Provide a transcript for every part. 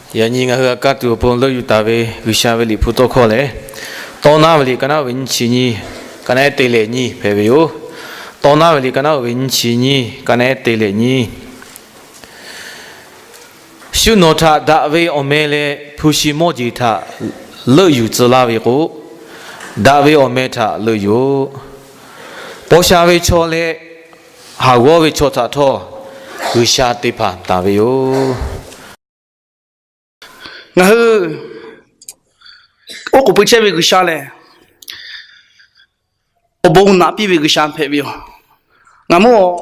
Yaꞈ nyi ngaˬ hui g'a kaˇ tuˬ awˬ pon leuˆ yuˬ taˍ ve G'uiˬsha ve liꞈ hpu tawˇ hkawˇ lehˬ, Tawˇ naˉ ve liꞈ ka naˉ uiˍ ve nyiˇ chi nyiˇ, ka naˉ ehˉ te leh nyiˇ hpehꞈ ve yoˬ. Tawˇ naˉ ve liꞈ ka naˉ uiˍ ve nyiˇ chi nyiˇ, ka naˉ ehˉ te leh nyiˇ. Shu nawˬ htaꞈ daꞈ ve awˬ meh leh hpu shi mawˇ jeˬ htaꞈ leuˆ yuˬ tcuh laˇ ve k'o, daꞈ ve awˬ meh htaꞈ leuˆ yoˬ. Paw sha ve chaw leh haˍ g'awˇ ve chaw htaꞈ htawˇ G'uiˬsha te hpanˍ taˍ ve yoˬ. Ngaˬ hui oˉ k'oˍ pui chehˇ ve G'uiˬsha lehˬ, awˬ bon naꞈ piˇ ve G'uiˬsha hpehꞈ ve yoˬ. Ngaˬ mawˇ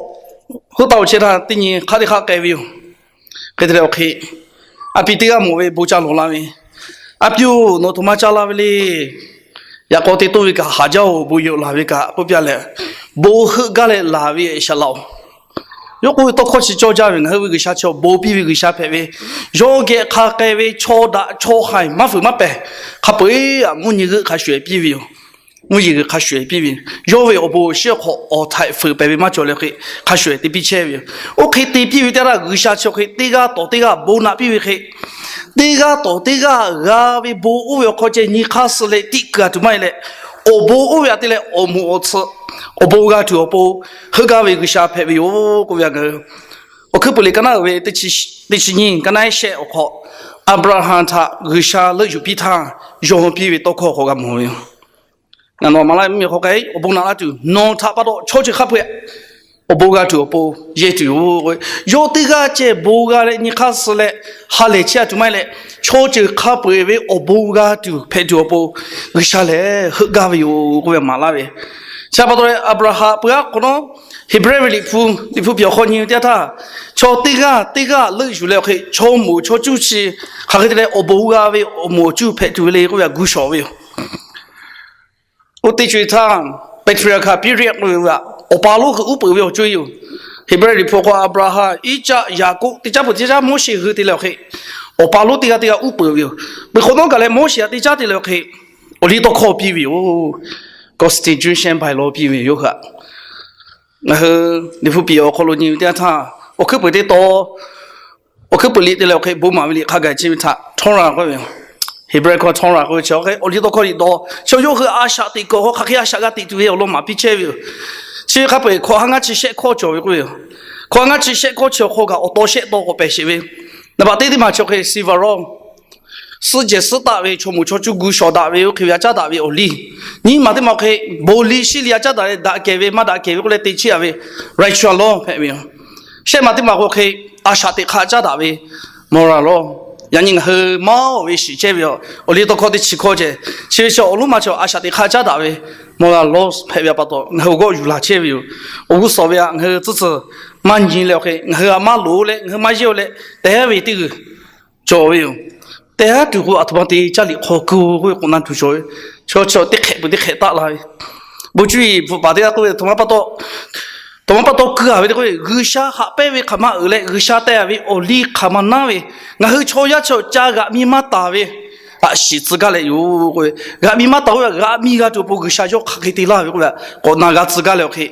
huˉ taˇ awˬ chehˇ htaˇ teˇ nyi hk'aˆ teˇ hk'aˆ k'ai ve yoˬ. Hk'e te leh awˬ hk'e, a pi teˇ g'aˇ mawˬ ve bon ca lawˬ la ve, A pi-oˬ, nawˬ htoꞈ ma ca la ve le. Yaꞈ k'aw te toˇ ve kaꞈ haˍ jaˇ-oˬ, bon yehˬ laˬ ve kaꞈ k'oˆ piˇ leh, bon heuˆ gaˇ leh laˬ ve shaˍ laꞈ-oˬ. Yawˇ k'oˆ ve tawˇ hkawˇ chi cawˇ jaˇ ve, ngaˬ hui ve G'uiˬsha chi awˬ bon piˇ ve G'uiˬsha hpehꞈ ve, yawˇ geh hk'a k'ai ve chaw daꞈ chaw haiˬ maˇ fuiˍ maˇ pehˍ, hk'a peu-eˬ aꞈ mvuhˇ nyi g'euˆ hk'a shuˍ-ehˍ piˇ ve yoˬ. Mvuhˇ yeˬ g'uiˬ hk'a shuˍ-ehˍ piˇ ve, yawˇ ve awˬ bon awˬ shinˉ awˬ hk'aw awˬ htaiꞈ fuiˍ pehˍ ve maˇ cawˬ leh hk'e, hk'a shuˍ-ehˍ te piˇ chehˇ ve yoˬ. Oˇ hk'e te piˇ ve teˇ yanˇ htaˇ, G'uiˬsha chi hk'e teˇ g'aˇ tawˍ teˇ g'aˇ bon naꞈ piˇ ve hk'e, teˇ g'aˇ tawˍ teˇ g'aˇ g'a ve bon oˇ ve awˬ hk'aw ceh nyi hk'aˇ suh leh tiꞈ kuiˬ a tuˬ maˇ heˆ leh, awˬ bon oˇ ve aꞈ te leh awˬ moˍ awˬ tsuhꞈ awˬ bon g'a tuˬ awˬ pon heuˆ gaˇ ve G'uiˬsha hpehꞈ ve yoˬ k'oˆ ve, ngaˬ hui Awˬ hkui puiˍ liꞈ ka naˉ uiˍ ve teˇ chi nyiˇ, ka naˉ ehˉ shehˆ awˬ hk'aw, Aˍbraˍhanˍ htaꞈ G'uiˬsha leuˆ yuˬ piˇ htaˇ, yawˇ piˇ ve tawˇ hkawˇ awˬ hk'aw g'a mawˬ ve yoˬ. Ngaˬ nawˬ maˍ laˇ ve mvuhˇmiˬ hk'aw k'ai, awˬ bon naꞈ laˇ tuˬ nawˬ htaꞈ pa taw chaw ceuˬ hk'a peu-eˬ awˬ bon g'a tuˬ awˬ pon yehˇ tuˬ yoˬ. Yawˇ teˇ g'aˇ ceh bon g'a leh nyi hk'aˇ suh leh ha lehˬ chehˇ a tuˬ maˇ heˆ leh, chaw ceuˬ hk'a peu-eˬ ve awˬ bon g'a tuˬ hpehꞈ tuˬ awˬ pon G'uiˬsha lehˬ heuˆ gaˇ ve yoˬ k'oˆ ve maˍ laˇ ve. Chi pa taw leh Aˍbraˍhanˍ peu-eˬ aˉ hk'awꞈ nawˉ, Heˍbrehˇ ve liꞈ hpu, liꞈ hpu piˍ awˬ hk'aw nyi ve teˇ yanˇ htaˇ, chaw teˇ g'aˇ teˇ g'aˇ leuˆ yuˬ leh awˬ hk'e chaw moˍ chaw cuˇ chi hk'aˬ hk'e te leh awˬ bon g'a ve awˬ moˍ awˬ cuˇ hpehꞈ tuˬ ve le k'oˆ ve htaꞈ gu shawˍ ve yoˬ. Oˇ teˇ co-e htaˇ, patriarchal period k'oˆ ve, awˬ pa lonˉ hui uˉ peunˍ ve awˬ co-e yoˬ. Heˍbrehˇ liꞈ hpu hk'aw Aˍbraˍhanˍ, Iˉcaˆ, Yaˍkoˆ teˇ caˉ peuˬ teˇ caˉ Moˉseˍ hui te leh awˬ hk'e, awˬ pa lonˉ teˇ g'aˇ teˇ g'aˇ uˉ peunˍ ve yoˬ. Peuˬ hk'awꞈ nawˉ kaꞈ leh Moˉseˍ htaꞈ teˇ caˉ te leh awˬ hk'e, awˬ liˇ tawˇ hkawˇ piˇ ve yoˬ. Constitution, bylaw piˇ ve yoˬ. Yawˇ hui htaꞈ ngaˬ hui liꞈ hpu piˍ awˬ hk'aw lo nyi ve teˇ yanˇ htaˇ, awˬ hkuiˉ peuˬ teˇ taw, awˬ hkuiˉ peuˬ liꞈ te leh awˬ hk'e bon maˍ ve liꞈ hk'a gaˬ chi ve htaꞈ Torah k'oˆ ve yoˬ. Heˍbrehˇ hkawˇ Torah k'oˆ ve chi hk'e awˬ liˇ tawˇ hkawˇ liꞈ dawˇ chi yawˇ hui a shaꞈ teꞈ kuiˬ awˬ hk'aw hk'aˬ hk'e a shaꞈ g'a teꞈ tuˬ ve awˬ lawn maˍ piˇ chehˇ ve yoˬ. Chi ve hk'a peu-eˬ hkawꞈ ha ngaˇ chi shehˆ hkawˇ cawˬ ve k'oˆ ve yoˬ. Hkawꞈ ha ngaˇ chi shehˆ hkawˇ chi awˬ hk'aw kaꞈ awˬ taw shehˆ taw k'awꞈ pehˬ sheˍ ve, naˍ baꞈ teˇ teˇ maˬ chi hk'e civil law, suhˆ jehˬ suhˆ taˆ ve chaw moˍ chaw cuˇ gu shawˍ daꞈ ve oˇ hk'e ve a caˉ daꞈ ve awˬ liˇ. Nyiˇ maˬ teˇ maˬ hk'e bon liˇ shiˉ liˇ a caˉ daꞈ leh daꞈ kehˬ ve maˇ daꞈ kehˬ ve k'oˆ leh te chiˇ a ve ritual law hpehꞈ ve yoˬ. Shehˆ maˬ teˇ maˬ k'o hk'e a shaꞈ teꞈ hk'aˇ caˉ daꞈ ve moral law. Yaꞈ nyi ngaˬ hui maˇ oˬ ve shiˍ chehˇ ve yoˬ. Awˬ liˇ tawˇ hkawˇ teˇ chi hkawˇ ceh chi ve chi awˬ lonˉ ma chaw a shaꞈ teꞈ hk'aˇ caˉ daꞈ ve moral law hpehꞈ ve pa taw, ngaˬ hui awˬ g'awˇ yuˬ laˬ chehˇ ve yoˬ. Awˬ g'uˇ suhˍ ve htaꞈ ngaˬ hui tcuhˉ tcuhˬ maˇ nyi leh awˬ hk'e, ngaˬ hui htaꞈ maˇ loˍ leh ngaˬ hui maˇ yehˇ-o leh te ve teˇ g'uiˬ cawˬ ve yoˬ. Te tuˬ k'o, aˬ htoꞈ ma te caˇ liꞈ hk'aw keu k'oˆ ve k'awꞈ na tuˬ cawˬ ve. Chaw chaw teˇ hk'ehꞈ peuˬ teˇ hk'ehꞈ taˆ la ve, bon cuˇ yiˍ bvuhꞈ paˍ teˇ g'aˇ k'oˆ ve, aˬ htoꞈ ma pa taw k'oˆ ve, G'uiˬsha haꞈ pehnˇ ve hk'aˬ ma uiˍ leh G'uiˬsha te ve awˬ liˇ hk'aˬ ma naˉ ve, ngaˬ hui chaw yaˇ chaw ca g'aꞈ mi maˇ taˍ ve htaꞈ shiˍ tcuh gaˇ leh yoˬ k'oˆ ve, g'aꞈ mi maˇ taˍ k'oˆ ve, g'aꞈ mi g'a tuˬ awˬ pon G'uiˬsha yawˇ hk'aˬ hk'e te laˇ ve k'oˆ ve, k'awꞈ na g'a tcuh gaˇ leh awˬ hk'e,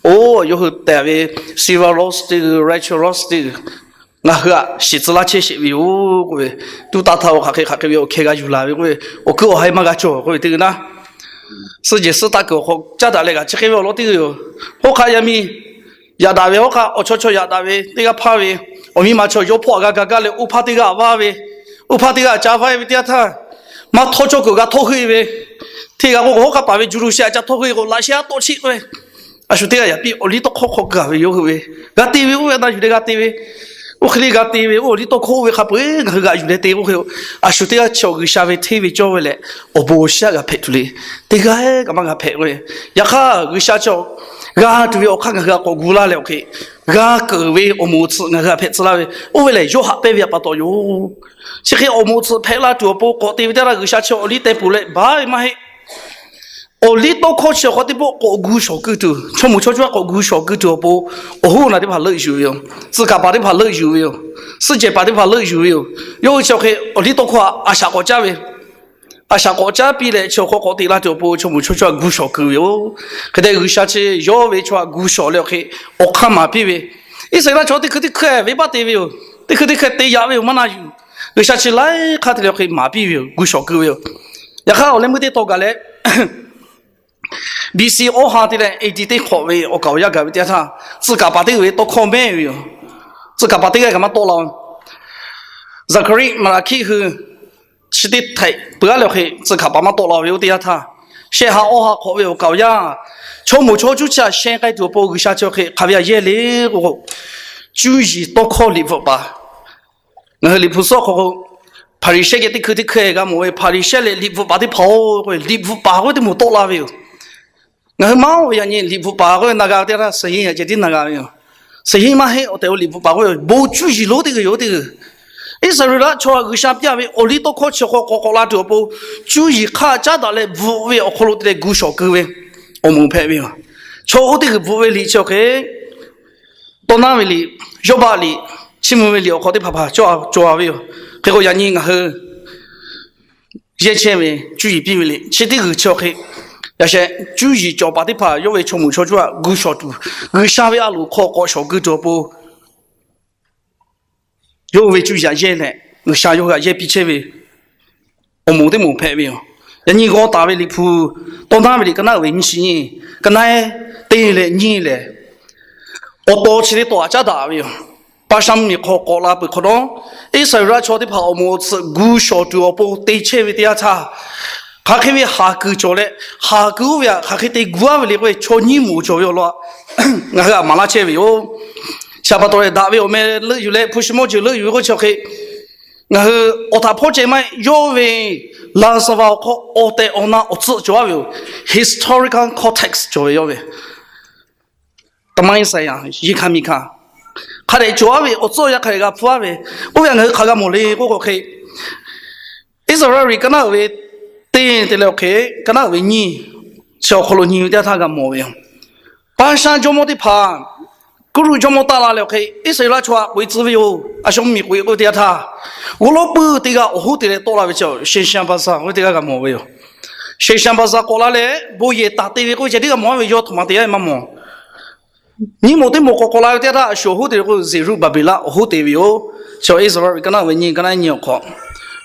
oˇ yawˇ hui te ve civil law teˇ g'uiˬ, ritual law teˇ g'uiˬ ngaˬ hui htaꞈ shiˍ tcuh laˇ chehˇ sheˍ ve yoˬ k'oˆ ve, tuˇ taˇ htaˇ-o hk'aˬ hk'e hk'aˬ hk'e ve awˬ hkeh g'a yuˬ laˬ ve k'oˆ ve, awˬ hkuiˉ awˬ ha-e maˇ g'a cawˬ k'oˆ ve teˇ g'uiˬ naˉ, suhˆ jehˬ suhˆ taˆ kuiˬ awˬ hk'aw caˉ daꞈ leh g'aꞈ chi hk'e ve awˬ lawn teˇ g'uiˬ yoˬ. Oˇ hk'aꞈ yaˇ miˇ yaꞈ daꞈ ve, oˇ hk'aꞈ awˬ chaw chaw yaꞈ daꞈ ve teˇ g'aˇ hpaˇ ve, awˬ miˇ ma chaw yawˇ hpawˇ htaꞈ g'a ga gaˇ leh oˇ hpaˇ teˇ g'aˇ vaˇ ve, oˇ hpaˇ teˇ g'aˇ ca vaˇ ve teˇ yanˇ htaˇ, maˇ htawˇ cawˇ kuiˬ g'a htawˇ hui ve, hteˇ g'a k'o k'o hawˉ hk'aˆ paˍ ve juˇ lu sheh a ca htawˇ hui k'o, laꞈ sheh a tawˆ cheˆ k'oˆ ve, a shu teˇ g'aˇ yaꞈ piˇ awˬ liˇ tawˇ hkawˇ hk'aw gaˬ ve yawˇ hui ve, g'a te ve oˇ ve a na yuˬ leh g'a te ve, oˇ hk'e le g'a te ve, oˇ awˬ liˇ tawˇ hkawˇ oˇ ve hk'a peu-eˬ ngaˬ hui g'aꞈ yuˬ leh te k'oˆ hk'e, a shu teˇ g'aˇ chi awˬ G'uiˬsha ve hteˇ ve cawˇ ve leh awˬ bon awˬ shiˉ g'a hpehꞈ tuˬ le. Teˇ g'aˇ kaꞈ maˇ g'a hpehꞈ k'oˆ ve, yaꞈ hk'aˇ G'uiˬsha chi g'a tuˬ ve awˬ hk'aˇ ngaˬ hui htaꞈ k'awꞈ gu laˇ leh awˬ hk'e, g'a keunˍ ve awˬ moˍ awˬ tsuhꞈ ngaˬ hui htaꞈ hpehꞈ tcuh laˇ ve, oˇ ve lehˬ yawˇ haꞈ pehnˇ ve pa taw yoˬ. Chi hk'e awˬ moˍ awˬ tsuhꞈ hpehꞈ la tuˬ awˬ pon k'awꞈ te ve teˇ g'aˇ G'uiˬsha chi awˬ liˇ teh peuˬ leh baˬ ve maˇ heˆ. Awˬ liˇ tawˇ hkawˇ chi awˬ hk'aw teˇ pawˆ k'awꞈ gu shawˍ keu tuˬ, chaw moˍ chaw cuˇ k'awꞈ gu shawˍ keu tuˬ awˬ pon, awˬ hoˉ naˬ teˇ hpaˍ leuˆ yuˬ ve yoˬ. Tcuh kaˍ paˍ teˇ hpaˍ leuˆ yuˬ ve yoˬ. Suhˆ jehˬ paˍ teˇ hpaˍ leuˆ yuˬ ve yoˬ. Yawˇ hui chi awˬ hk'e awˬ liˇ tawˇ hkawˇ a shaꞈ k'awꞈ caˉ ve, a shaꞈ k'awꞈ caˉ piˇ leh chi awˬ hk'aw k'awꞈ te la tuˬ awˬ pon chaw moˍ chaw cuˇ gu shawˍ keu ve yoˬ. Hk'e te G'uiˬsha chi yawˇ ve chaw htaꞈ gu shawˍ leh awˬ hk'e awˬ hk'aˇ maˍ piˇ ve, Iˉsaˍreˍlaˆ chaw teˇ hkui teˇ hkui venˇbaˆ te ve yoˬ. Teˇ hkui teˇ hkui te yaꞈ ve yoˬ, maˇ na yuˬ. G'uiˬsha chi laiˉ hk'aˇ te leh hk'e maˍ piˇ ve yoˬ, gu shawˍ keu ve yoˬ. Yaꞈ hk'aˇ awˬ leh meuˇ teˇ taw gaˬ leh, B C awˇ ha te leh A D teˇ hk'awꞈ ve awˬ kaˍ awˬ yaˇ gaˬ ve teˇ yanˇ htaˇ, tcuh kaˍ paˍ teˇ g'uiˬ ve tawˇ hkawˇ mehˇ ve yoˬ. Tcuh kaˍ paˍ teˇ g'aˇ kaꞈ maˇ tawˆ la. Zaˍhkaˍriˆ, Maˍlaˍhkiˆ hui chi teˇ htaiꞈ peuˬ g'aˇ leh hk'e tcuh kaˍ paˍ maˇ tawˆ la ve oˇ teˇ yanˇ htaˇ, shehˆ ha awˇ ha hk'awꞈ ve awˬ kaˍ awˬ yaˇ, chaw moˍ chaw cuˇ chi htaꞈ sheh k'ai tuˬ awˬ pon G'uiˬsha chi hk'e hk'aˬ ve aꞈ yehˇ le k'o k'o, cuˇ yiˍ tawˇ hkawˇ liꞈ bvuhꞈ paˍ. Ngaˬ hui Liꞈ hpu suhˉ hk'aw k'o, Hpaˍriˍsehˇ geh teˇ hkui teˇ hkui g'a mawˬ ve, Hpaˍriˍsehˇ leh liꞈ bvuhꞈ paˍ teˇ hpaˍ-oˬ k'o, liꞈ bvuhꞈ paˍ k'oˆ ve teˇ moˍ tawˆ la ve yoˬ. Ngaˬ hui maˇ oˬ ve yaꞈ nyi liꞈ bvuhꞈ paˍ k'oˆ ve na g'a ve teˇ yanˇ htaˇ, saˍ hinˉ yaꞈ ceh tiˉ na g'a ve yoˬ. Saˍ hinˉ maˇ heˆ, awˬ tehˬ awˬ liꞈ bvuhꞈ paˍ k'oˆ ve bon cuˇ yiˍ lonˉ teˇ g'uiˬ yoˬ teˇ g'uiˬ. Iˉsaˍreˍlaˆ chaw htaꞈ G'uiˬsha pyaˇ ve awˬ liˇ tawˇ hkawˇ chi hk'aw k'awꞈ k'awꞈ la tuˬ awˬ pon, cuˇ yiˍ hk'aˇ caˉ daꞈ leh bvuhꞈ ve awˬ hk'aw lo te leh gu shawˍ keu ve awˬ moˍ hpehꞈ ve yoˬ. Chaw oˇ teˇ g'uiˬ bvuhꞈ ve liꞈ chi awˬ hk'e, Tawˇ naˉ ve liꞈ, Yawˇbaˆ liꞈ, Chiˇ mvuh ve liꞈ awˬ hk'aw teˇ hpaˍ hpaˍ cawˬ ve yoˬ. Hk'e k'o yaꞈ nyi ngaˬ hui yehˇ chehˇ ve cuˇ yiˍ piˇ ve liꞈ chi teˇ g'uiˬ chi awˬ hk'e, yaꞈ sheh cuˇ yiˍ cawˬ paˍ teˇ hpaˍ yawˇ ve chaw moˍ chaw cuˇ htaꞈ gu shawˍ tuˬ, G'uiˬsha ve a loˍ hk'aw k'awꞈ shawˍ keu tuˬ awˬ pon, yawˇ hui ve cuˇ yiˍ htaꞈ yehˇ leh, G'uiˬsha yawˇ hui htaꞈ yehˇ piˇ chehˇ ve awˬ moˍ teˇ moˍ hpehꞈ ve yoˬ. Yaꞈ nyi g'aw taˍ ve Liꞈ hpu, Tawˇ naˉ ve liꞈ ka naˉ uiˍ ve nyiˇ chi nyiˇ, ka naˉ te leh nyiˇ lehˬ, awˬ taw chi teˇ taw htaꞈ caˉ daꞈ ve yoˬ. Paˍsha mvuhˇmiˬ hk'aw k'awꞈ la peuˬ hk'awꞈ nawˉ, Iˉsaˍreˍlaˆ chaw teˇ hpaˍ awˬ moˍ awˬ tsuhꞈ gu shawˍ tuˬ awˬ pon te chehˇ ve teˇ yanˇ htaˇ, hk'aˬ hk'e ve haˍ kuiˬ cawˬ leh, haˍ kuiˬ oˇ ve htaꞈ hk'aˬ hk'e te gu-a ve le k'oˆ ve chaw nyiˇ moˍ cawˬ ve awˬ lawn, ngaˬ hui htaꞈ maˍ laˇ chehˇ ve yoˬ. Chi pa taw leh daꞈ ve awˬ meh leuˆ yuˬ leh hpu shi mawˇ jeˬ leuˆ yuˬ ve k'oˆ chi hk'e, ngaˬ hui awˬ htaꞈ hpawˇ ceh maˇ heˆ, yawˇ ve laˇ suh va awˬ hk'aw awˬ tehˬ awˬ na awˬ tcuhˆ cawˬ-a ve yoˬ. Historical context cawˬ ve yawˇ ve, သမိုင်းဆိုင်ရာ ယဉ်ခံမြစ် hk'a dehꞈ cawˬ-a ve awˬ tcuhˆ awˬ yanˇ hk'a dehꞈ g'a hpfuhˇ-a ve, oˇ ve htaꞈ ngaˬ hui hk'aˬ g'a mawˬ le k'oˆ k'o hk'e, Iˉsaˍreˍlaˆ ve ka naˉ uiˍ ve teˇ te leh awˬ hk'e, ka naˉ uiˍ ve nyiˇ chi awˬ hk'aw lo nyi ve teˇ yanˇ htaˇ g'a mawˬ ve yoˬ. Paˍsha jawˇmawˇ teˇ hpaˍ Kuˇruˆ jawˇmawˇ taˆ la leh awˬ hk'e, Iˉsaˍreˍlaˆ chaw htaꞈ k'oꞈ-e tcuh ve yoˬ. A shu mvuhˇmiˬ k'oꞈ-e k'oˆ ve teˇ yanˇ htaˇ, g'aw lawˉ puiˇ teˇ g'aˇ awˬ hoˉ te leh tawˆ la ve chi, Shehˍshaˍbaˍzaˍ k'oˆ ve teˇ g'aˇ g'a mawˬ ve yoˬ. Shehˍshaˍbaˍzaˍ k'awꞈ la leh bon yehˬ taˍ te ve k'oˆ ve ceh teˇ g'aˇ mawˬ-a ve, yawˇ htoꞈ ma te yaˇ ve maˇ mawˬ. Nyiˇ moˍ teˇ moˍ k'awꞈ k'awꞈ la ve teˇ yanˇ htaˇ, a shu awˬ hoˉ te ve k'o, Zeˍruˆbaˍbeˍlaˆ awˬ hoˉ te ve yoˬ. Chi Iˉsaˍreˍlaˆ ve ka naˉ uiˍ ve nyiˇ, ka naˉ nyiˇ awˬ hk'aw,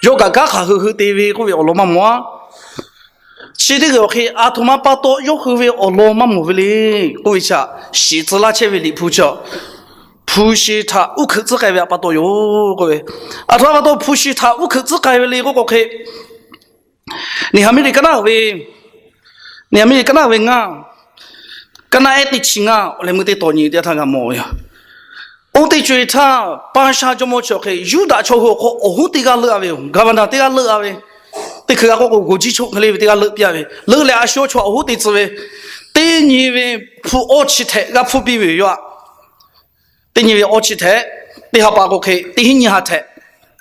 yawˇ kaꞈ kanˉ hk'aˬ hui hui te ve k'oˆ ve awˬ lawn maˇ mawˬ-a. Chi teˇ g'uiˬ awˬ hk'e, a htoꞈ ma pa taw yawˇ hui ve awˬ lawn maˇ mawˬ ve le k'oˆ ve chi htaꞈ shiˍ tcuh laˇ chehˇ ve Liꞈ hpu chi, hpu shi htaꞈ uˉ hkeuꞈ tcuhˉ k'ai ve htaꞈ pa taw yoˬ k'oˆ ve. A htoꞈ ma pa taw hpu shi htaꞈ uˉ hkeuꞈ tcuhˉ k'ai ve le k'oˆ k'o hk'e, Neˍhaˍmiˆ liꞈ ka naˉ uiˍ ve, Neˍhaˍmiˆ liꞈ ka naˉ uiˍ ve ngaˇ, ka naˉ ehˉ teˇ chi ngaˇ awˬ leh meuˇ teˇ taw nyi teˇ htaˇ g'a mawˬ ve yoˬ. Oˇ teˇ co-e htaˇ, Paˍsha jawˇmawˇ chi awˬ hk'e Yuˇdaꞈ chaw hui awˬ hk'aw awˬ hoˉ teˇ g'aˇ leuˆ-a ve yoˬ. Governor teˇ g'aˇ leuˆ-a ve, teˇ hkui g'a k'oˆ k'o ဝန်ကြီးချုပ် hk'e le ve teˇ g'aˇ leuˆ piˇ-a ve, leuˆ leh a shu chaw awˬ hoˉ te tcuh ve, teˇ nyi ve hpu awˇ chi htehꞈ g'a hpfuhˇ piˇ ve yoˬ aꞈ. Teˇ nyi ve awˇ chi htehꞈ, teˇ ha pa k'o hk'e teˇ hinˉ nyiˇ ha htehꞈ,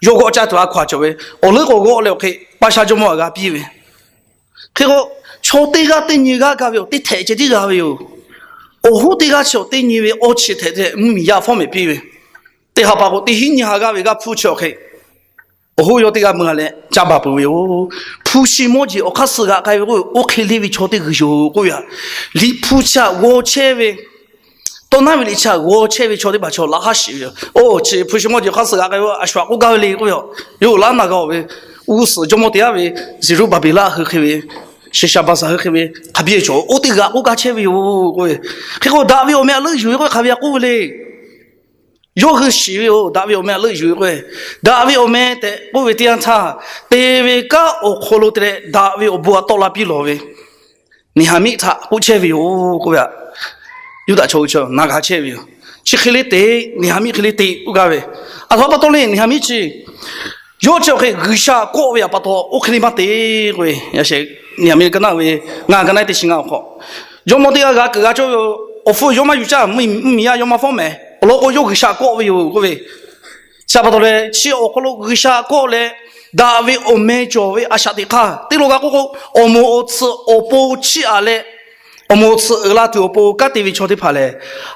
yawˇ g'awˆ caˇ tuˬ a hkaw-a cawˬ ve, awˬ leuˉ k'o g'awˆ leh awˬ hk'e Paˍsha jawˇmawˇ htaꞈ g'a piˇ ve. Hk'e k'o, chaw teˇ g'aˇ teˇ nyi g'aˇ gaˇ ve awˬ teˇ htehꞈ ceh tiˉ g'a ve yoˬ. Awˬ hoˉ teˇ g'aˇ chi awˬ teˇ nyi ve awˇ chi htehꞈ te mvuhˇmiˬ yaˇ fawˉ mehˍ piˇ ve, teˇ ha pa k'o teˇ hinˉ nyiˇ ha g'aˇ ve g'aˇ hpfuhˇ chi awˬ hk'e, awˬ hoˉ yawˇ teˇ g'aˇ meuˇ-a leh caˇ baˬ peuˬ ve yoˬ. Hpu shi mawˇ jeˬ awˬ hk'aˇ suh g'aꞈ k'ai ve k'oˆ ve, oˇ hk'e le ve chaw teˇ g'uiˬ yoˬ k'oˆ ve aꞈ. Liꞈ hpu chi htaꞈ g'aw chehˇ ve, tawˇ naˉ ve liꞈ chi htaꞈ g'aw chehˇ ve chaw teˇ hpaˍ chaw laꞈ haˉ shiˍ ve yoˬ. Oˇ chi hpu shi mawˇ jeˬ awˬ hk'aˇ suh g'aꞈ k'ai ve, a shu htaꞈ k'oˆ gaˇ ve le k'oˆ ve yoˬ. Yawˇ hui laˇ naˬ g'a-oˬ ve, g'uˇ suhˍ jawˇmawˇ te-a ve, Zeˍruˆbaˍbeˍlaˆ hui hk'e ve, Shehˍshaˍbaˍzaˍ hui hk'e ve hk'a biˇ cawˬ, oˇ teˇ g'aꞈ k'oˆ gaˇ chehˇ ve yoˬ k'oˆ ve. Hk'e k'o, daꞈ ve awˬ meh htaꞈ leuˆ yuˬ ve k'oˆ ve hk'a ve a k'oˆ ve le. Yawˇ hui shiˍ ve yoˬ. Daꞈ ve awˬ meh htaꞈ leuˆ yuˬ ve k'o, daꞈ ve awˬ meh tehꞈ k'oˆ ve teˇ yanˇ htaˇ, te ve kanˉ awˬ hk'aw lo te leh daꞈ ve awˬ bon htaꞈ tawˆ la piˇ lawˬ ve, Neˍhaˍmiˆ htaꞈ k'oˆ chehˇ ve yoˬ k'oˆ ve aꞈ. Yuˇdaꞈ chaw hui chaw na g'a chehˇ ve yoˬ. Chi hk'e le te, Neˍhaˍmiˆ hk'e le te k'oˆ gaˇ ve, a htoꞈ ma pa taw le Neˍhaˍmiˆ chi yawˇ chi awˬ hk'e G'uiˬsha kawˆ ve htaꞈ pa taw oˇ hk'e le maˇ te k'oˆ ve, yaꞈ sheh Neˍhaˍmiˆ ka naˉ ve ngaˇ, ka naˉ teˇ chi ngaˇ awˬ hk'aw, jawˇmawˇ teˇ g'aˇ g'a kuiˬ g'a cawˇ ve, awˬ hfuˇ yawˇ maˇ yuˬ caˇ, mvuhˇmiˬ yaˇ yawˇ maˇ fawˉ mehˍ. Awˬ lawn k'o, yawˇ G'uiˬsha kawˆ ve yoˬ k'oˆ ve, chi pa taw leh chi awˬ hk'aw lo G'uiˬsha kawˆ leh, daꞈ ve awˬ meh cawˬ ve a shaꞈ teꞈ hk'aˇ te lo g'a k'oˆ k'o, awˬ moˍ awˬ tsuhꞈ awˬ pon chiˇ aꞈ leh, awˬ moˍ awˬ tsuhꞈ uiˍ la tuˬ awˬ pon kanˉ te ve chaw teˇ hpaˍ lehˬ,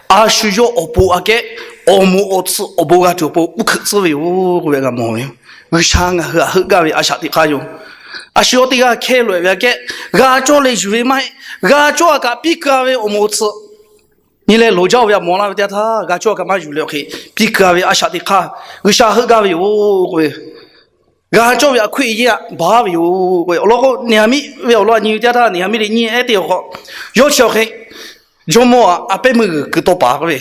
a shu yawˇ awˬ pon aꞈ kehˉ awˬ moˍ awˬ tsuhꞈ awˬ bon g'a tuˬ awˬ pon uˉ hkeuꞈ tcuhˉ ve yoˬ k'oˆ ve g'a mawˬ ve yoˬ. G'uiˬsha ngaˬ hui htaꞈ heuˆ gaˇ ve a shaꞈ teꞈ hk'aˇ yoˬ. A shu yawˇ teˇ g'aˇ hkehˇ loꞈ-e ve aꞈ kehˉ, g'a cawˇ leh yuˬ ve maˇ heˆ. G'a cawˇ aꞈ kaꞈ piˇ keu-a ve awˬ moˍ awˬ tsuhꞈ nyi leh loˍ jaˇ-oˬ ve aꞈ mawˬ laˇ ve teˇ yanˇ htaˇ, g'a cawˇ aꞈ kaꞈ maˇ yuˬ leh awˬ hk'e piˇ keu-a ve a shaꞈ teꞈ hk'aˇ, G'uiˬsha heuˆ gaˇ ve yoˬ k'oˆ ve, g'a cawˇ ve a hkuiˆ a yehˇ aꞈ baˬ ve yoˬ. Awˬ lawn k'o, Neˍhamiˆ ve awˬ lawn nyi ve teˇ yanˇ htaˇ, Neˍhamiˆ liꞈ nyiˇ ehˉ teˇ awˬ hk'aw, yawˇ chi awˬ hk'e jawˇmawˇ aꞈ a pehˉ meuˇ g'uiˬ kuiˬ tawˇ paˍ k'oˆ ve,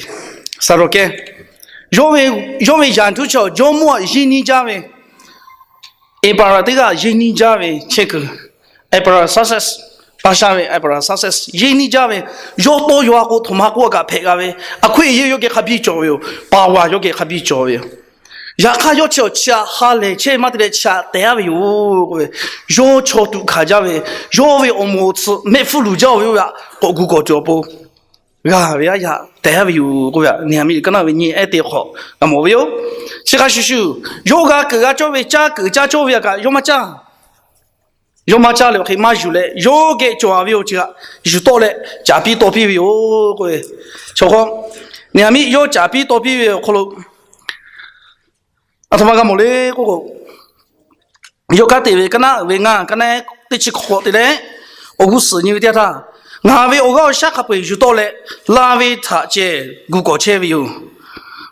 Saˍdawˍkehˇ, yawˇ ve, yawˇ ve yaꞈ nyi htaˇ chi jawˇmawˇ aꞈ yeˇ niˇ jaˇ ve emperor teˇ g'aˇ yeˇ niˇ jaˇ ve chehˇ kuiˬ, Emperor Xerxes, Persia ve emperor Xerxes yeˇ niˇ jaˇ ve, yawˇ tawˇ yaw a k'o htoꞈ ma k'oˆ a kaꞈ hpehꞈ g'a ve, a hkuiˆ a yehˇ yawˇ geh hk'a biˇ cawˬ ve yoˬ. Power yawˇ geh hk'a biˇ cawˬ ve yoˬ. Yaꞈ hk'aˇ yawˇ chi awˬ chi aꞈ ha lehˬ chehˇ ve maˇ te leh chi aꞈ tehˬ a ve yoˬ k'oˆ ve, yawˇ chaw tuꞈ hkanˍ jaˇ ve, yawˇ ve awˬ moˍ awˬ tsuhꞈ mehˆ hpfuhˇ luˬ jaˇ ve yoˬ. K'awꞈ gu k'awꞈ tuˬ awˬ pon g'a ve yaˇ tehˬ a ve yoˬ k'oˆ ve, Neˍhamiˆ liꞈ ka naˆ ve nyi ehˉ teˇ hk'awꞈ g'a mawˬ ve yoˬ. Chi hk'a shuˍ shuˍ, yawˇ g'a keunˍ g'a cawˇ ve caˇ keunˍ caˇ cawˇ ve a kaꞈ yawˇ maˇ caˇ. Yawˇ maˇ caˇ leh awˬ hk'e maˇ yuˬ leh, yawˇ geh cawˬ a ve awˬ ceuˬ aꞈ yuˬ tawˆ leh caˍ piˇ taw piˇ ve yoˬ k'oˆ ve. Chaw hk'aw, Neˍhamiˆ yawˇ caˍ piˇ taw piˇ ve awˬ hk'aw lo, aˬ htoꞈ ma g'a mawˬ le k'oˆ k'o, yawˇ kanˉ te ve ka naˆ ve ngaˇ, ka naˆ teˇ chi hk'awꞈ te leh awˬ g'uˇ suhˍ nyi ve teˇ yanˇ htaˇ, ngaˬ ve awˬ g'aˇ awˬ shaˉ hk'a peu-eˬ yuˬ tawˆ leh, la ve htaꞈ ceh gu kawꞈ chehˇ ve yoˬ.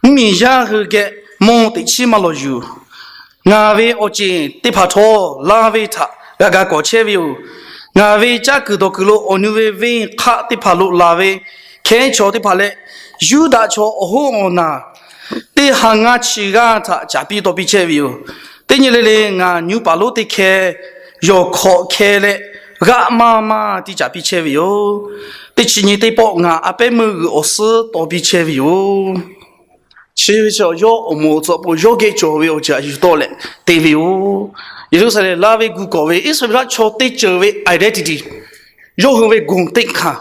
Mvuhˇmiˬ yaˇ hui geh mawˇ teꞈ chiˉ maˇ lawˬ yuˬ. Ngaˬ ve awˬ ceˬ teˇ hpaˍ htawˇ la ve htaꞈ g'a ga kawꞈ chehˇ ve yoˬ. Ngaˬ ve caˇ kuiˬ dawˬ kuiˬ lo awˬ nu ve venˇ hk'aˆ teˇ hpaˍ lo laˬ ve hkehˉ chaw teˇ hpaˍ leh, Yuˇdaꞈ chaw awˬ hoˉ awˬ naˬ teˇ ha ngaˇ chi g'aˇ htaꞈ caˍ piˇ taw piˇ chehˇ ve yoˬ. Teˇ nyi le le ngaˬ nyu paˍ lonˉ teˇ hkeh yawˬ hkawꞈ hkeh leh g'aˆ maˇ maˇ tiˇ caˍ piˇ chehˇ ve yoˬ. Teˇ chi nyi teˇ pawˆ ngaˬ a pehˉ meuˇ g'uiˬ awˬ suhˉ taw piˇ chehˇ ve yoˬ. Chi ve chi yawˇ awˬ moˍ awˬ tcuh awˬ pon yawˇ geh cawˬ ve awˬ ceuˬ aꞈ yuˬ tawˆ leh te ve yoˬ. Yeˍruˆsaˍlehnˍ la ve gu kawꞈ ve Iˉsaˍreˍlaˆ chaw teˇ ceuˬ ve identity, yawˇ hui ve gonˍ teˇ hkanˍ,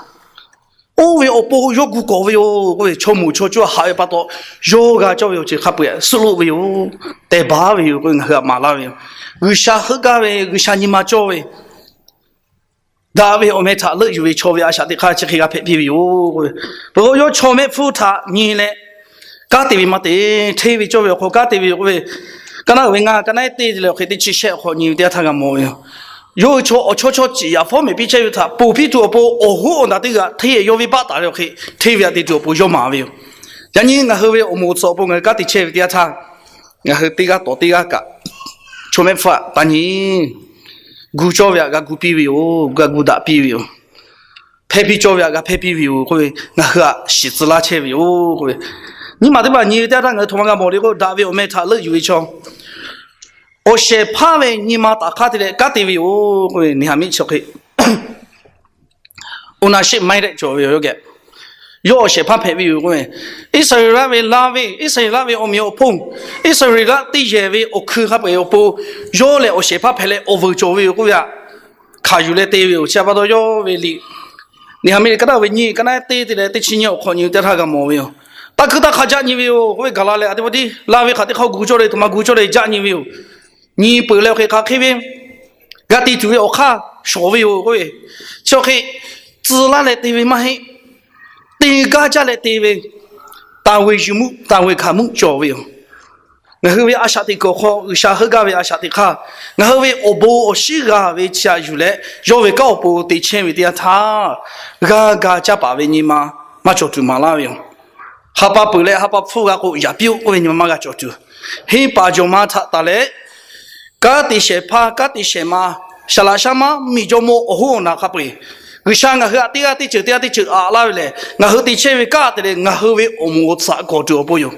oˇ ve awˬ pon yawˇ gu kawꞈ ve yoˬ k'oˆ ve, chaw moˍ chaw cuˇ haꞈ ve pa taw, yawˇ g'a cawˇ ve awˬ ceuˬ hk'a peu-eˬ suhˆ loˆ ve yoˬ. Tehˬ baˬ ve yoˬ k'oˆ ve ngaˬ hui htaꞈ maˍ laˇ ve yoˬ. G'uiˬsha heuˆ gaˇ ve, G'uiˬsha nyi ma cawˇ ve, daꞈ ve awˬ meh htaꞈ leuˆ yuˬ ve chaw ve a shaꞈ teꞈ hk'aˇ chi hk'e g'a hpehꞈ piˇ ve yoˬ k'oˆ ve. Peuˬ k'o, yawˇ chaw mehˆ hpfuhˇ htaꞈ nyi leh kanˉ te ve maˇ te, hteˇ ve cawˇ ve awˬ hk'aw kanˉ te ve yoˬ k'oˆ ve, ka naˆ uiˍ ve ngaˇ, ka naˆ ehˉ teˇ leh awˬ hk'e teˇ chi shehˆ awˬ hk'aw nyi ve teˇ yanˇ htaˇ g'a mawˬ ve yoˬ. Yawˇ hui chaw awˬ chawˇ chawˇ ciˍ yaꞈ fawˉ mehˍ piˇ chehˇ ve htaꞈ ponˬ piˇ tuˬ awˬ pon awˬ hoˉ awˬ naˬ teˇ g'aꞈ hteˇ yawˇ venˇbaˆ taˍ ve awˬ hk'e hteˇ ve aꞈ te tuˬ awˬ pon yawˇ maˍ ve yoˬ. Yaꞈ nyi ngaˬ hui ve awˬ moˍ awˬ tcuh awˬ pon ngaˬ hui kanˉ te chehˇ ve teˇ yanˇ htaˇ, ngaˬ hui teˇ g'aˇ tawˍ teˇ g'aˇ kaꞈ chaw mehˆ hpfuhˇ htaꞈ taˇ nyi. Gu cawˇ ve htaꞈ g'a gu piˇ ve yoˬ. G'a gu daꞈ piˇ ve yoˬ. Hpehˇ piˇ cawˇ ve htaꞈ g'a hpehˇ piˇ ve yoˬ k'oˆ ve, ngaˬ hui htaꞈ shiˍ tcuh laˇ chehˇ ve yoˬ k'oˆ ve, nyiˇ maˬ teˇ maˬ nyi ve teˇ yanˇ htaˇ ngaˬ hui htoꞈ ma g'a mawˬ le k'o, daꞈ ve awˬ meh htaꞈ leuˆ yuˬ ve chaw, awˬ shehˍ hpaˇ ve nyi ma taˍ hk'aˇ te leh kanˉ te ve yoˬ k'oˆ ve, Neˍhamiˆ chi hk'e ownership minded cawˬ ve yoˬ. Yawˇ geh yawˇ awˬ shehˍ hpaˇ hpehꞈ ve yoˬ k'oˆ ve, Iˉsaˍreˍlaˆ ve laˇ ve, Iˉsaˍreˍlaˆ ve awˬ meꞈ awˬ hponˇ, Iˉsaˍreˍlaˆ teˇ yehˬ ve awˬ hkui hk'a peu-eˬ awˬ pon, yawˇ lehˬ awˬ shehˍ hpaˇ hpehꞈ leh awˬ vuiˬ cawˬ ve yoˬ k'oˆ ve htaꞈ hkanˍ yuˬ leh te ve yoˬ. Chi pa taw yawˇ ve liꞈ, Neˍhamiˆ liꞈ ka naˆ ve nyiˇ, ka naˆ ehˉ teˇ te leh teˇ chi nyiˇ awˬ hk'aw nyi ve teˇ htaˇ g'a mawˬ ve yoˬ. Taˇ hkuiˇ taˇ hk'a jaˆ nyi ve yoˬ k'oˆ ve, gaˬ la leh a teˇ pawˆ tiˉ laˇ ve hk'aˬ teˇ hk'aˇ gu cawˇ le, htoꞈ ma gu cawˇ le jaˆ nyi ve yoˬ. Nyi peuˬ leh awˬ hk'e hk'aˬ hk'e ve g'a te tuˬ ve awˬ hk'aˇ shawˍ ve yoˬ k'oˆ ve, chi awˬ hk'e tcuh laˇ leh te ve maˇ heˆ. Te gaˇ jaˇ leh te ve, တာဝန်ယူမှု, တာဝန်ခံမှု cawˬ ve yoˬ. Ngaˬ hui ve a shaꞈ teꞈ kuiˬ awˬ hk'aw G'uiˬsha heuˆ gaˇ ve a shaꞈ teꞈ hk'aˇ, ngaˬ hui ve awˬ bon awˬ shinˉ g'a ve chi htaꞈ yuˬ leh yawˇ ve kanˉ awˬ pon te chehˇ ve teˇ yanˇ htaˇ, g'a ga caˇ paˍ ve nyi ma maˇ cawˬ tuˬ maˍ laˇ ve yoˬ. Ha pa peuˬ leh ha pa hpfuhˇ g'a k'o yaꞈ piˇ-oˆ k'oˆ ve nyi ma maˇ g'a cawˬ tuˬ, henˇ paˍ jawˬ ma htaꞈ taˍ leh kanˉ te shehˍ hpaˇ, kanˉ te shehˍ ma, saˍ laꞈ shaˉ maˇ miˬ jawˇmawˇ awˬ hoˉ awˬ naˬ hk'a peu-eˬ, G'uiˬsha ngaˬ hui htaꞈ teˇ g'aˇ teˇ ceuˬ teˇ g'aˇ teˇ ceuˬ aꞈ laˇ ve lehˬ, ngaˬ hui te chehˇ ve kanˉ te leh ngaˬ hui ve awˬ moˍ awˬ tsuhꞈ kawˬ tuˬ awˬ pon yoˬ.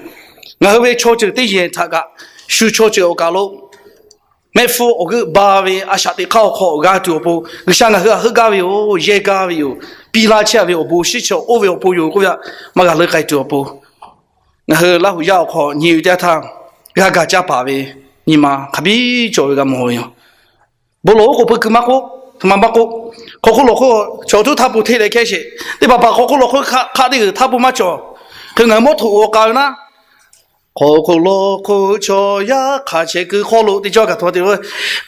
Ngaˬ hui ve chaw ceuˬ teˇ yehˬ htaꞈ kaꞈ, shu chaw ceuˬ awˬ kaˬ lo mehˆ hpfuhˇ awˬ g'euˆ ba ve a shaꞈ teꞈ hk'aˇ awˬ hk'aw g'a tuˬ awˬ pon, G'uiˬsha ngaˬ hui htaꞈ heuˆ gaˇ ve yoˬ, yehˇ gaˇ ve yoˬ, piˇ laˇ chehˇ ve awˬ bon awˬ shinˉ chi oˇ ve awˬ pon yoˬ k'oˆ ve htaꞈ maˇ g'a leuˆ k'ai tuˬ awˬ pon, ngaˬ hui Laˇ huˍ yaˇ awˬ hk'aw nyi ve teˇ yanˇ htaˇ, g'a ga caˇ paˍ ve nyi ma hk'a biˇ cawˬ ve g'a mawˬ ve yoˬ. Bon lawˬ oˉ k'oˍ pui kuiˬ maˇ k'oˆ, htoꞈ ma maˇ k'oˆ, hk'aw hk'oˆ lawˬ hk'oˆ chaw tuˉ htaˇ pun hteˇ leh hkehˇ sheˍ. Teˇ hpaˍ hpaˍ hk'aw hk'oˆ lawˬ hk'oˆ hk'aˆ teˇ g'uiˬ htaˇ pun maˇ cawˬ. Hk'e ngaˬ hui mawˇ htoꞈ awˬ k'a ve naˉ, hk'aw hk'oˆ lawˬ hk'oˆ chaw yaˇ hk'a chehˇ kuiˬ hk'aw lo teˇ cawˇ kaꞈ htaw te,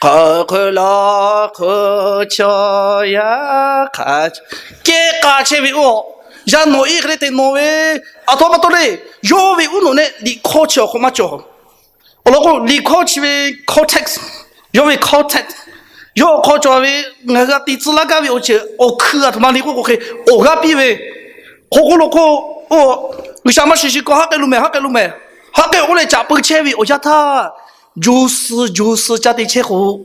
hk'aw hk'oˆ lawˬ hk'oˆ chaw yaˇ hk'a kehˉ k'a chehˇ ve oˇ, yaˇ nawˬ iˉ hk'e le te nawˬ ve, aˬ htoꞈ ma pa taw le, yawˇ ve uˉ nawˬ nehˆ liꞈ hkawˇ chi awˬ hk'aw maˇ cawˬ. Awˬ lawn k'o, liꞈ hkawˇ chi ve context, yawˇ ve context, yawˇ awˬ hk'aw cawˬ ve ngaˬ hui g'a te tcuh laˇ gaˇ ve awˬ ceuˬ awˬ hkui aˬ htoꞈ ma le k'oˆ k'o hk'e, awˬ g'aˇ piˇ ve, hk'aw hk'oˆ lawˬ hk'oˆ, oˇ, G'uiˬsha maˇ shiˍ shiˍ k'o haˉ k'ai lo mehˍ, haˉ k'ai lo mehˍ, haˉ k'ai oˇ leh caꞈ pui chehˇ ve awˬ yanˇ htaˇ, Jo suh jo suh caˇ te chehˇ k'o,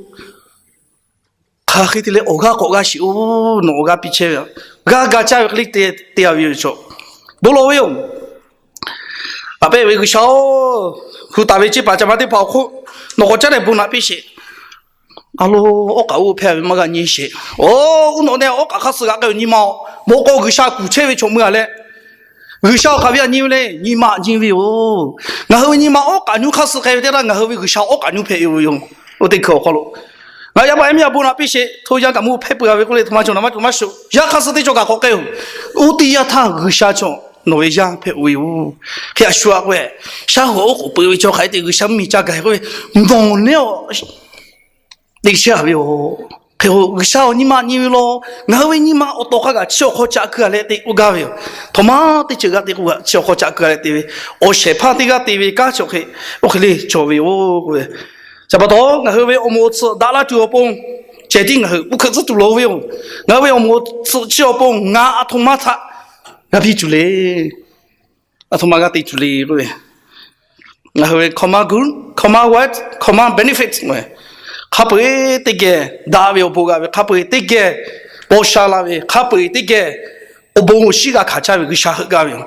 hk'aˬ hk'e te leh awˬ g'aˇ k'awꞈ g'a shiˍ-oˬ. Nawˬ awˬ g'aˇ piˇ chehˇ ve, g'aˇ ga caˇ ve hk'e le te te a ve yoˬ chaw. Bon lawˬ ve yoˬ. A pehˉ ve G'uiˬsha-oˬ, hu taˍ ve ceˇ paˍ ca ma teˇ hpaˍ awˬ hk'oˆ nawˬ k'awꞈ caˉ leh bon naꞈ piˇ sheˍ. A lo, awˉ k'aꞈ oˇ hpehˇ ve maˇ g'a nyi sheˍ. Oˬ, uˉ nawꞈ neˇ awˉ k'aꞈ hk'aˇ suh g'a k'ai-oˬ, nyi ma-oˬ, mawꞈ k'aw G'uiˬsha kuˬ chehˇ ve chaw meuˇ a leh, G'uiˬsha awˬ hk'aˬ ve a nyi ve le, nyi ma nyi ve yoˬ. Ngaˬ hui ve nyi ma awˉ k'aꞈ nuˇ hk'aˇ suh k'ai ve teˇ g'aˇ, ngaˬ hui ve G'uiˬsha awˉ k'aꞈ nuˇ hpehꞈ ve yoˬ. Oˇ teˇ hkui awˬ hk'aw lo ngaˬ yaˇ paˍ yaˇ miˇ a bon naꞈ piˇ sheˍ. Hto yaˇ kaꞈ mvuhˇ hpehˇ peuˬ a ve k'oˆ le, hto ma cawˬ naˍ maˇ cawˬ maˇ shoˍ. Yaˇ hk'aˇ suh teˇ cawˬ kaꞈ k'awꞈ k'ai-oˬ. Oˇ teˇ yanˇ htaˇ G'uiˬsha chaw nawˬ ve yaˇ hpehꞈ-oˬ ve yoˬ. Hk'e a shu a k'oˆ ve, shaˉ hoꞈ oˉ k'oˍ peuˬ ve chaw hk'aˬ hk'e te G'uiˬsha mvuhˇmiˬ ca gaˬ k'oˆ ve, nawˬ neˇ a te chehˇ a ve yoˬ. Hk'e k'o G'uiˬsha awˬ nyi ma nyi ve law, ngaˬ hui ve nyi ma awˬ tawˍ hk'a gaˬ chi awˬ hk'aw caꞈ keu a leh te k'oˆ gaˇ ve yoˬ. Htawnˍ ma teˇ ceuˬ g'aˇ te k'o, chi awˬ hk'aw caꞈ keu a leh te ve, awˬ shehˍ hpaˇ teˇ g'aˇ te ve kanˉ chi awˬ hk'e, oˇ hk'e le cawˬ ve yoˬ k'oˆ ve. Chi pa taw ngaˬ hui ve awˬ moˍ awˬ tsuhꞈ daꞈ la tuˬ awˬ pon, cehˬ tiˉ ngaˬ hui uˉ hkeuꞈ tcuhˉ tuˬ loˍ ve yoˬ. Ngaˬ hui ve awˬ moˍ awˬ tsuhꞈ chi awˬ pon ngaˬ aˬ htoꞈ ma htaꞈ g'a piˇ tuˬ le. Aˬ htoꞈ ma g'a te tuˬ le k'oˆ ve, ngaˬ hui ve common good, common wealth, common benefit, hk'a peu-eˬ teˇ geh daꞈ ve awˬ bon g'a ve, hk'a peu-eˬ teˇ geh paw sha la ve, hk'a peu-eˬ teˇ geh awˬ bon awˬ shinˉ g'a hkanˍ caˇ ve G'uiˬsha heuˆ gaˇ ve yoˬ.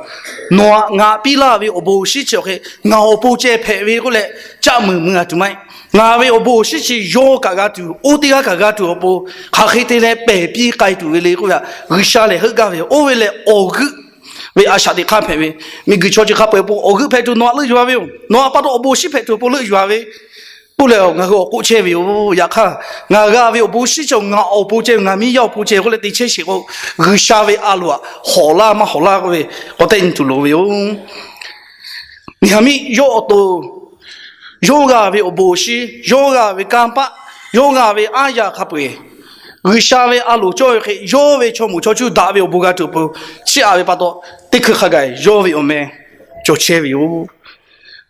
Nawˬ aꞈ ngaˬ piˇ laˇ ve awˬ bon awˬ shinˉ chi awˬ hk'e ngaˬ awˬ pon ceh hpehꞈ ve k'oˆ leh, caˆ meuˍ meuˍ g'a tuˬ maˇ heˆ. Ngaˬ ve awˬ bon awˬ shinˉ chi yawˇ kaꞈ g'a tuˬ, oˇ teˇ g'aˇ kaꞈ g'a tuˬ awˬ pon hk'aˬ hk'e te leh pehˬ piˇ k'ai tuˬ ve le k'oˆ ve, G'uiˬsha lehˬ heuˆ gaˇ ve yoˬ. Oˇ ve lehˬ awˬ g'euˆ ve a shaꞈ teꞈ hk'aˇ hpehꞈ ve, miˬguiˬ chaw chi hk'a peu-eˬ awˬ pon awˬ g'euˆ hpehꞈ tuˬ nawˬ aꞈ leuˆ yuˬ a ve yoˬ. Nawˬ aꞈ pa taw awˬ bon awˬ shinˉ hpehꞈ tuˬ awˬ pon leuˆ yuˬ a ve k'oˆ leh, ngaˬ hui awˬ k'oˆ chehˇ ve yoˬ. Yaꞈ hk'aˇ, ngaˬ g'a ve awˬ bon awˬ shinˉ chi ngaˬ awˬ pon ceh ve, ngaˬ miˇ yaˇ awˬ pon ceh k'oˆ leh te chehˇ sheˍ k'o, G'uiˬsha ve a loˍ aꞈ hawˍ laˇ maˇ hawˍ laˇ k'oˆ ve k'awꞈ tehˆ nyi tuˬ loˍ ve yoˬ. Miˬ ha miˆ yawˇ awˬ to yawˇ g'a ve awˬ bon awˬ shinˉ, yawˇ g'a ve kanˇ paˆ, yawˇ g'a ve aˉ yaˇ hk'a peu-eˬ, G'uiˬsha ve a loˍ cawˇ ve hk'e yawˇ ve chaw moˍ chaw cuˇ daꞈ ve awˬ bon g'a tuˬ awˬ pon chiˇ aꞈ ve pa taw, teˇ hkui hk'a gaˬ yawˇ ve awˬ meh cawˬ chehˇ ve yoˬ.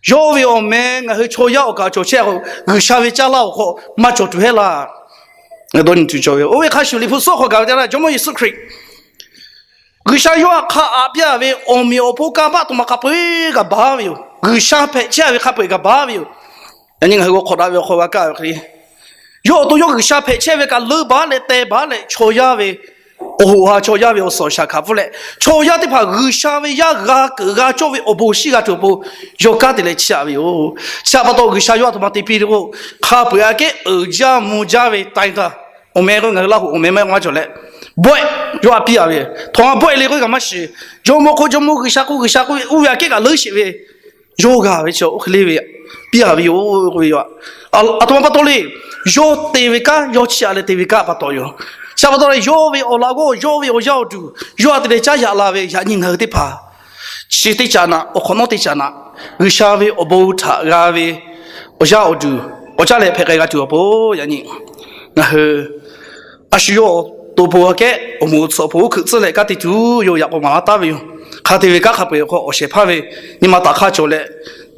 Yawˇ ve awˬ meh ngaˬ hui chaw yaˇ awˬ kaꞈ cawˬ chehˇ k'o, G'uiˬsha ve caˇ laˇ awˬ hk'aw maˇ cawˬ tuˬ heˆ laˇ. Dawˇ nyi tuˬ cawˬ ve yoˬ. Oˇ ve hk'a shuˍ, Liꞈ hpu suhˉ hk'aw gaˬ ve teˇ g'aˇ Jawˇmawˇ Yeˍsuˆ Hkriꞈ G'uiˬsha yawˇ htaꞈ hk'a aꞈ piˇ ve awˬ meꞈ awˬ hponˇ kanˇ paˆ htoꞈ ma hk'a peu-eˬ kaꞈ baˬ ve yoˬ. G'uiˬsha hpehꞈ chehˇ ve hk'a peu-eˬ kaꞈ baˬ ve yoˬ. Yaꞈ nyi ngaˬ hui g'a hk'awꞈ daꞈ ve awˬ hk'aw g'a kaˇ ve hk'e le, yawˇ awˬ to yawˇ G'uiˬsha hpehꞈ chehˇ ve kaꞈ leuˆ baˬ leh teh baˬ leh chaw yaˇ ve awˬ hoꞈ ha chaw yaˇ ve awˬ suhˍ awˬ shaˍ hkanˍ pfuhˇ leh, chaw yaˇ teˇ hpaˍ G'uiˬsha ve yaˇ g'a keunˍ g'a cawˇ ve awˬ bon awˬ shinˉ g'a tuˬ awˬ pon yawˇ kanˉ te leh chiˇ aꞈ ve yoˬ. Chi pa taw G'uiˬsha yawˇ htaꞈ htoꞈ ma te piˇ le k'o, hk'a peu-eˬ aꞈ kehˉ uiˍ jaˇ mvuh jaˇ ve taiˇ taˇ, awˬ meh k'o ngaˬ hui Laˇ huˍ awˬ meh maˇ maˇ cawˬ leh, bawehˆ yawˇ htaꞈ piˇ aꞈ ve, htawnˍ ma bawehˆ le k'oˆ kaꞈ maˇ shiˍ. Jawˇmawˇ hk'oˆ Jawˇmawˇ G'uiˬsha k'oˆ G'uiˬsha k'oˆ ve, oˇ ve aꞈ kehˉ kaꞈ leuˉ sheˍ ve, yawˇ g'a ve chi oˇ hk'e le ve, piˇ aꞈ ve yoˬ k'oˆ ve yoˬ. Aˬ htoꞈ ma pa taw le, yawˇ te ve kanˉ, yawˇ chiˇ aꞈ leh te ve kanˉ pa taw yoˬ. Chi pa taw leh yawˇ ve awˬ laꞈ g'awˇ, yawˇ ve awˬ yaˇ awˬ duˬ, yawˇ htaꞈ te leh caˇ yaꞈ la ve yaꞈ nyi ngaˬ hui teˇ hpaˍ chi teˇ caꞈ naꞈ, awˬ hk'awꞈ nawˉ teˇ caꞈ naꞈ, G'uiˬsha ve awˬ bon htaꞈ g'a ve awˬ yaˇ awˬ duˬ k'awꞈ caˇ leh hpehꞈ k'ai g'a tuˬ awˬ pon yaꞈ nyi ngaˬ hui a shu yawˇ awˬ to pon aꞈ kehˉ awˬ moˍ awˬ tsuhꞈ awˬ pon uˉ hkeuꞈ tcuhˉ leh kanˉ te tuˬ yoˬ. Yaꞈ k'aw maˍ laˇ taˍ ve yoˬ. Hk'a te ve kanˉ hk'a peu-eˬ awˬ hk'aw awˬ shehˍ hpaˇ ve nyi ma taˍ hk'aˇ cawˬ leh,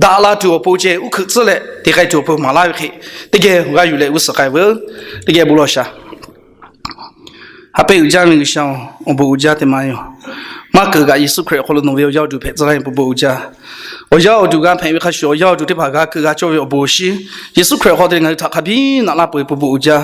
daꞈ la tuˬ awˬ pon ceh uˉ hkeuꞈ tcuhˉ leh te k'ai tuˬ awˬ pon maˍ laˇ ve hk'e, teˇ geh g'a yuˬ leh g'uˇ suhˍ k'ai veuˬ. Teˇ geh bon lawˬ shaˍ. Haꞈ pehnˇ uiˍ jaˇ ve G'uiˬsha-oˬ, awˬ bon uiˍ jaˇ teˇ ma yoˬ. Maˇ keunˍ kaꞈ Yeˍsuˆ Hkriꞈ awˬ hk'aw lo nawˬ ve awˬ yaˇ awˬ duˬ hpehꞈ tcuh laˇ ve pon bon uiˍ jaˇ. Awˬ yaˇ awˬ duˬ g'a hpehꞈ ve hk'a shuˍ, awˬ yaˇ awˬ duˬ teˇ hpaˍ g'a keunˍ g'a cawˇ ve awˬ bon awˬ shinˉ, Yeˍsuˆ Hkriꞈ awˬ hk'aw te leh ngaˬ hui htaꞈ hk'a biˇ naꞈ laˇ peuˬ ve pon bon uiˍ jaˇ.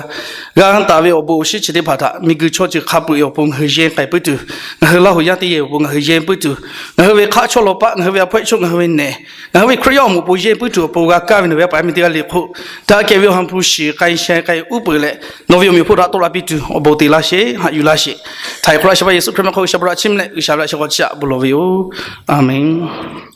G'a taˍ ve awˬ bon awˬ shinˉ chi teˇ hpaˍ htaꞈ miˬguiˬ chaw ceuˬ hk'a peu-eˬ awˬ pon ngaˬ hui yehˇ k'ai puiˉ tuˬ, ngaˬ hui Laˇ huˍ yaˇ teˇ yehˬ awˬ pon ngaˬ hui yehˇ puiˉ tuˬ, ngaˬ hui ve hk'aˆ chawˇ law paˆ, ngaˬ hui ve a hpawehˇ chaw, ngaˬ hui ve nehˬ, ngaˬ hui ve Hkriꞈ yaˇ awˬ moˍ pon yehˇ puiˉ tuˬ awˬ pon g'a kaˇ ve nawˬ ve yaˇ paˍ yaˇ miˇ teˇ g'aˇ le hk'oˆ, daꞈ kehˬ ve awˬ ha hpu shiˍ k'ai sheh k'ai uˉ peunˍ leh, nawˬ ve awˬ meꞈ awˬ hponˇ htaꞈ tawˆ la piˇ tuˬ awˬ bon te laˇ sheˍ, haꞈ yuˬ laˇ sheˍ. Htaiˍ hk'aw lo a shaˍ pa Yeˍsuˆ Hkriꞈ meh hk'aw G'uiˬsha bon htaꞈ chiˇ mvuh leh G'uiˬsha ve a shaꞈ k'aw chiˇ aꞈ bon lawˬ ve yoˬ. A menˬ.